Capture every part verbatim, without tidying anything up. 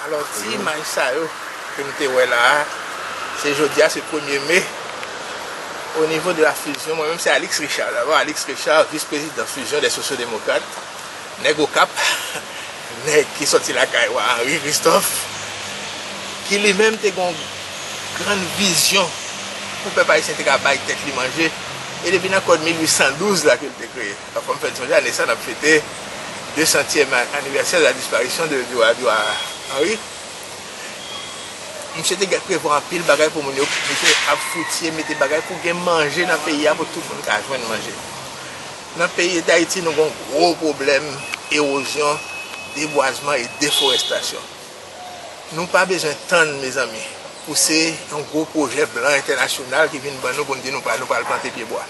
Alò, ti imaj sa yo ke nou te wè la a, se jodi a, se premye me. O nivo de la Fusion, mwen menm se Alix Richard. Dabò, Alix Richard, vis prezidan Fusion dè Sosyodemokrat, nèg Okap, nèg ki sòti lakay Wa Henri Christophe, ki li menm te gen yon grann vizyon pou pèp ayisyen te ka bay tèt li manje. E depi nan kòd mil uit san douz la ke l te kreye. Fò m fè n sonje ane sa n ap fete de santyèm anivèsè de la disparition de, du roi, du roi Henri. Misye te gen prevwa anpil bagay pou moun yo, misye ap foutye mete bagay pou gen manje nan peyi a, pou tout moun ka jwenn manje. Nan peyi Dayiti, nou gen yon gwo pwoblèm ewozyon, debwazman e deforestasyon. Nou pa bezwen tann, mezanmi, pou se yon gwo pwojè blan entènasyonal ki vin ban nou pou n di nou pral, nou pral plante pyebwa.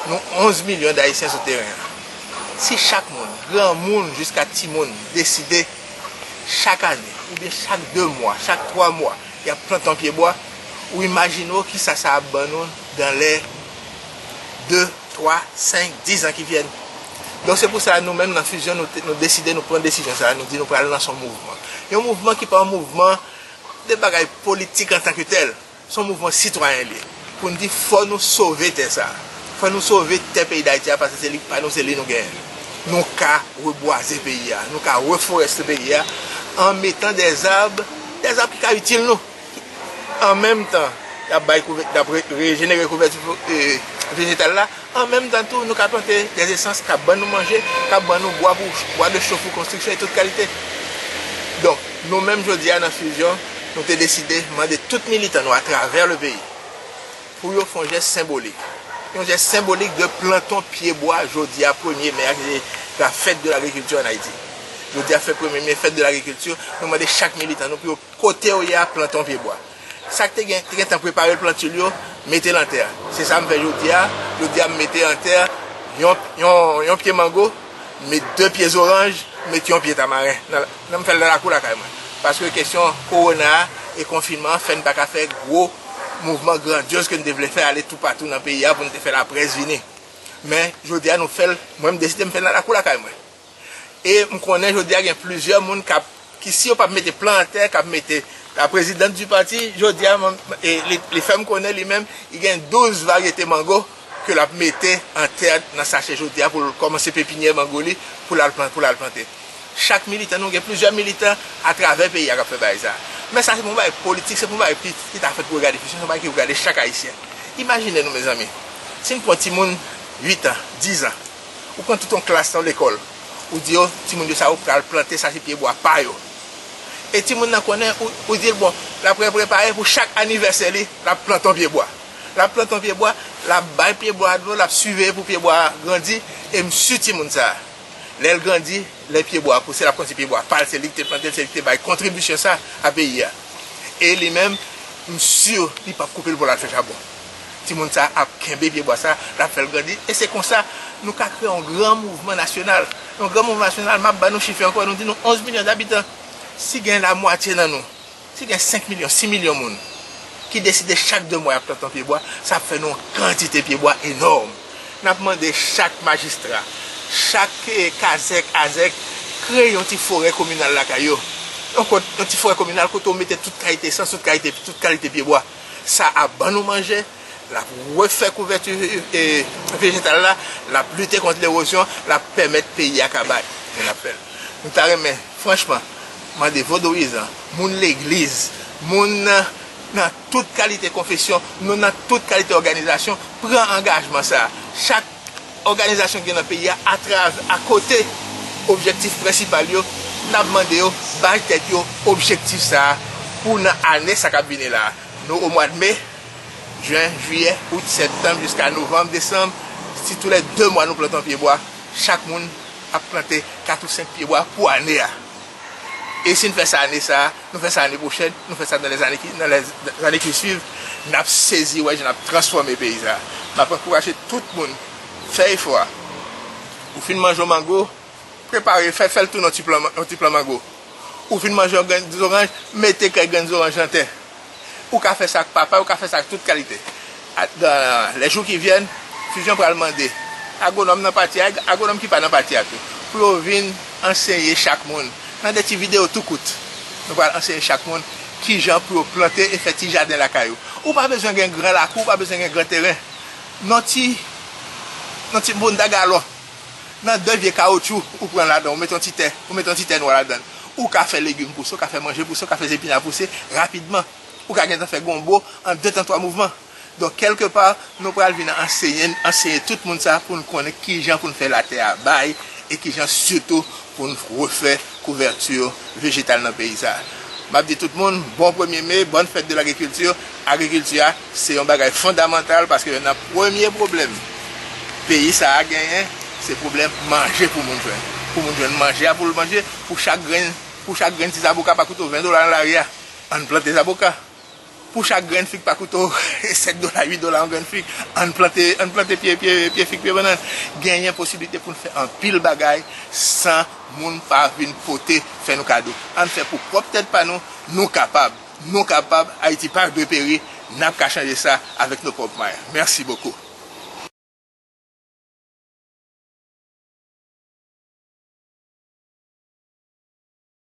Nou onz milyon Dayisyen sou teren an. Si chak moun, granmoun jiska timoun, deside chak ane, oubyen chak de mwa, chak twa mwa, y ap plante yon pyebwa, ou imajine w kisa sa ap ban nou dans les deux, twa, senk, dis an ki vyen. Donk, se pou sa, nou menm nan Fusion, nou, te- nou deside, nou pran desizyon sa, nou di nou pral lanse yon mouvman. Yon mouvman ki pa yon mouvman de bagay politik antanke tèl. Se yon mouvman sitwayen li ye. Pou n di, fò nou sove tè sa. Fò nou sove tè peyi Dayiti a, paske se li ki pa nou, se li nou genyen. Nou ka rebwaze peyi a, nou ka reforeste peyi a, an metan dè zab, dè zab ki ka itil nou. An menm tan, y ap bay kouvè- y ap re- rejenere kouvèti fo- e, vejetal la. An menm tan tou, nou ka plante dè esans k ap ban nou manje, k ap ban nou bwa pou bwa de cho pou konstriksyon e tout kalite. Donk, nou menm jodi a nan Fusion, nou te deside mande tout militan nou atravè le peyi pou yo fè yon jès senbolik. Yon jès senbolik de plante yon pyebwa jodi a premye me a, ki se la fête de l'agriculture en Haïti. Jodi a fè premye me, fête de l'agriculture, nou mande chak militan nou pou yo kote yo ye a, plante yon pyebwa. Sa k te gen, te gentan prepare l, plante l yo, mete l antè. Se sa m fè jodi a. Jodi a, m mete antè yon, yon, yon pye mango, m met de pye zoranj, m met yon pye tamaren. Nan, nan m fè l nan lakou lakay mwen. Paske kesyon kowona a e konfinman an fè n pa ka fè gwo mouvman grandyoz ke n te vle fè, ale toupatou nan peyi a pou n te fè laprès vini. Men, jodi a, nou fè l, mwen, m deside m fè l nan lakou lakay mwen. E m konnen jodi a gen plizyè moun k ap, ki si yo p ap mete plan antè, k ap mete la présidente du parti, jodi a, e, li, li fè m konnen li menm, li gen douz varyete mango ke l ap mete antè nan sachè jodi a pou l kòmanse pepinyè mango li pou l al plan- pou l al plante. Chak militan, nou gen plizyè militan atravè peyi a k ap fè bagay sa. Men sa se pou yon bagay politik, se pou yon bagay ki, ki ta fèt pou regade Fusion, se yon bagay ki regade chak Ayisyen. Imajine nou, mezanmi, si n pran timoun uit an, diz an, ou pran tout yon klas nan lekòl, ou di yo, timoun yo sa yo pral plante sachè pyebwa pa yo. E timoun nan konnen, ou, ou di l, bon, l ap pre- prepare pou chak anivèsè li, l ap plante yon pyebwa. L ap plante yon pyebwa, l ap bay pyebwa a dlo, l ap siveye pou pyebwa a grandi, e m si timoun sa a, lè l grandi, lè pyebwa a pouse, l ap konn se pyebwa pa l, se li ki te plante l, se li ki te bay kontribisyon sa a peyi a. E li menm, m si li p ap koupe l pou l al fè chabon. Timoun sa a ap kenbe pyebwa sa a, l ap fè l grandi. E se konsa, nou ka kreye yon gran mouvman nasyonal. Yon gran mouvman nasyonal, m ap ba nou chif yo ankò, nou di nou onz milyon dabitan. Si gen lamwatye nan nou, si gen senk milyon, sis milyon moun ki deside chak de mwa y ap plante yon pyebwa, sa ap fè nou yon kantite pyebwa enòm. N ap mande chak majistra, chak, eh, kazèk, azèk, kreye yon ti forè kominal lakay yo. Yon kot- yon ti forè kominal kote w mete tout kalite esans, tout kalite, tout kalite pyebwa. Sa ap ban nou manje, l ap refè kouvèti, eh, vejetal la, l ap lite kont lewozyon, l ap pèmèt peyi a ka bay. Men n ap fè l. Nou ta renmen, franchman, mande vodouyizan, moun legliz, moun nan, nan tout kalite konfesyon, nou nan tout kalite òganizasyon, pran angajman sa a. Chak òganizasyon ki gen nan peyi a, atrav- akote objektif prensipal yo, n ap mande yo bay tèt yo objektif sa a pou nan ane sa k ap vini la a. Nou o mwa de me, jen, jiyè, out, sèptanm, jiska novanm, desanm, si tou lè de mwa nou plante yon pyebwa, chak moun ap plante kat ou senk pyebwa pou ane a. E si n fè sa ane sa a, nou fè sa ane pwochèn, nou fè sa nan lèzane ki, nan lèzane ki swiv, n ap sezi wè jan n ap transfòme peyi sa a. M ap ankouraje tout moun fè efò a. Ou fin manje yon mango, prepare, fè, fè l tounen yon ti plan, yon ti plan mango. Ou fin manje yon grenn zoranj, mete kèk grenn zoranj nan tè. Ou ka fè sa ak papay, ou ka fè sa ak tout kalite. A- dan lè jou ki vyen, Fusion pral mande agwonòm nan pati a, agwonòm ki pa nan pati a tou, pou yo vin anseye chak moun nan de ti videyo tou kout. Nou pral anseye chak moun kijan pou yo plante e fè ti jaden lakay ou. Ou pa bezwen gen gran lakou, ou pa bezwen gen gran teren. Nan ti, nan ti bounda galon, nan de vye kawotchou, ou pran ladan, ou met yon ti tè, ou met yon ti tè nwa ladan. Ou ka fè legim pouse, ou ka fè manje pouse, ou ka fè zepina pouse rapidman. Ou ka gentan fè gonbo an de tan, twa mouvman. Donk, kèlkepa, nou pral vin anseye, anseye tout moun sa pou n konnen kijan pou n fè latè a bay e kijan sitou pou n refè kouvèti vejetal nan peyi sa. M ap di tout moun, bon premye me, bòn fèt de lagrikilti. Agrikilti a, se yon bagay fondamantal paske youn nan premye pwoblèm peyi sa a genyen, se pwoblèm manje pou moun jwenn. Pou moun jwenn manje a pou l manje, pou chak grenn, pou chak grenn ti zaboka pa koute w ven dola nan lari a, ann plante zaboka. Pou chak grenn fig pa koute w sèt dola, uit dola yon grenn fig, ann plante, ann plante pye, pye, pye fig, pye bannann. Genyen posiblite pou n fè anpil bagay san moun pa vin pote fè nou kado. Ann fè pou pwòp tèt pa nou, nou kapab. Nou kapab, Ayiti pa dwe peri, n ap ka chanje sa avèk nou pwòp mwayen. Mèsi bokou.